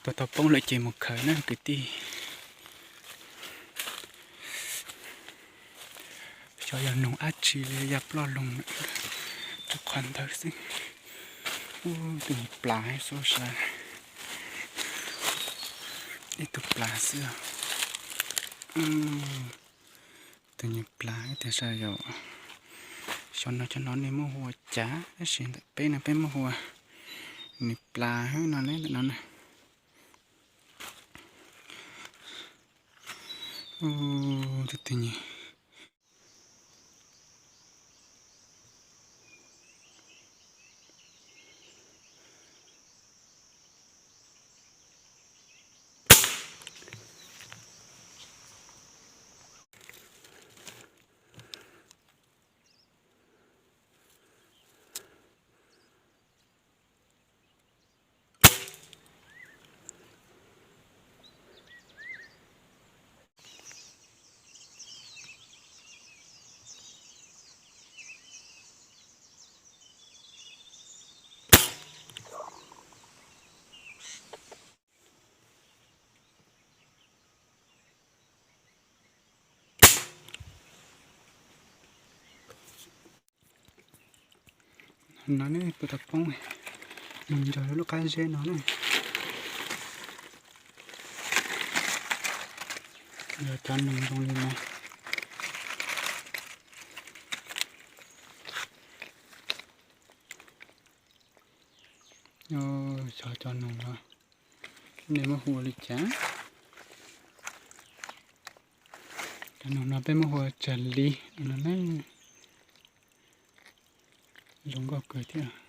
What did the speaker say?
Tus tau poob lawm ces mus khaws na kwv tij. Xyov yog noog dab tsi li ya ploj loog rau qhov ntawd xwb. Ub, tus nyuag plas xub sai, ib tug plas xwb. Tus nyuag plas tiag sai yom. Xyov no cov no nej muab hu ua cas, tab sis ntawm peb no peb muab hu ua nws plas no ne, ntawm no na. Tus twg nyuag No ne, tus tau poob, noog ntog lub qab zeb no ne. Yog cov noog zoo li no. Xyov cov noog no nej muab hu ua li cas. Cov noog no peb muab hu ua tsag li no ne. Zoo nkauj kawg thiab.